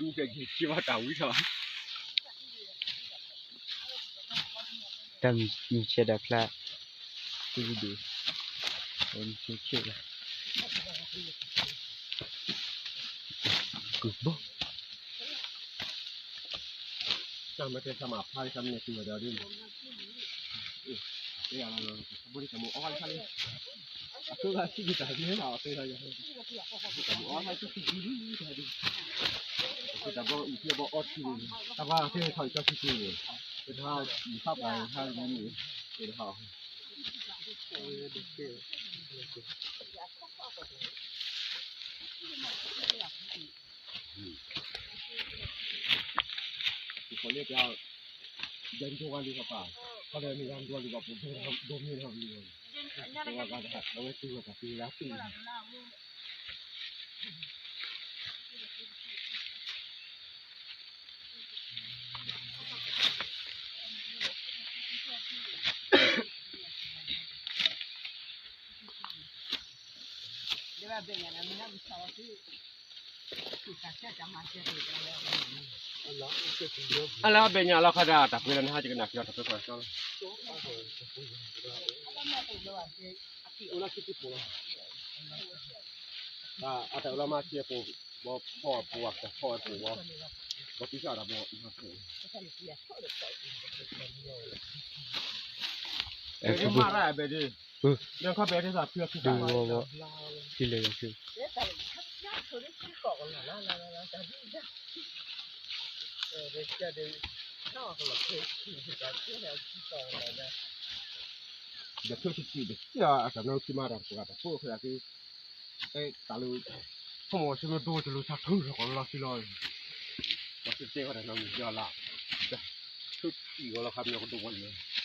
မ့ၢ်က့ၤက့ၤဘၣ်တၢ်ဝံထီၣ်, တၢ်မုၢ်ဆဲးဒီးဖျါ, တၢ်ဒုး, မုၢ်ဆဲးဆဲးလီၤ, ကုၢ်ဘီ, တၢ်မၤတဲတၢ်မၤဖျါ တၢ်မၤန့ၣ်တုၤဝဲဒီးဒ်, အဘိဓိကမူအီၣ်ဝဲတခါလံ, အခိၣ်ဂၤစံၣ်က့ၤတၢ်ဒ်န့ၣ်လီၤ, အခိၣ်ဂၤယၤ, ကမူအီၣ်ဝဲတခါလံ, တၢ်ဘီအူဖျဲၣ်ဘီအီၣ်ထံန့ၣ်, တၢ်ဘီအူဖျဲၣ်ထီၣ်ကၠီထံန့ၣ်, တခါ, ယဖၣ်ပှၤတခါန့ၣ်, တခါ ယဒိၣ်ဝါလံ, ပပှၤလၢကယၤဒိၣ်ဝါလံပပၢ်, ခီဒီးမ့ၢ်ယၤဒိၣ်ဝါလံပှၤပဒိၣ်မ့ၢ်ထီၣ်လံ, အဝဲတုၤဝဲတၢ်တုၤလၢတုၤလီၤ. အလၢအဘဲၣ်ညါလီၤခါဒၣ် တၢ်ပှဲၤလၢနဟါ ယကနၣ်က့ၤအီၤတၢ်ပှဲၤကီၢ်လီၤ, အတၢ်လီၤမၤစဲးပူၤ, ဘီဖီၣ်ပူၤ အတၢ်ဖီၣ်ပူၤဘီ, ဘီပံၤဆၣ်တၢ်ဘီ, မၤရၣ်ဘဲၣ်ဒ်, လၢခီဘဲၣ်ဒ်သးဖုအဖုသး, ဒီးဖုတစံးတစံးအတၢ်နီၢ်ခံမၤတၢ်ပှၤတၢ်ဖိၣ်ဃဲက့ၤ, တၢ်လၢ, ဖိမီၤဆ့မ့ၢ်ဒိတလိၤဆါထုကီၢ်လီၤဆံလီၤ, ပှၤစ့တဲဃီတၢ်နီၢ်မံၤကၠီလၢ, ထုကံၢ်ဂီၤလီၤခါမ့ၢ်ကဒိၣ်ဝဲလံ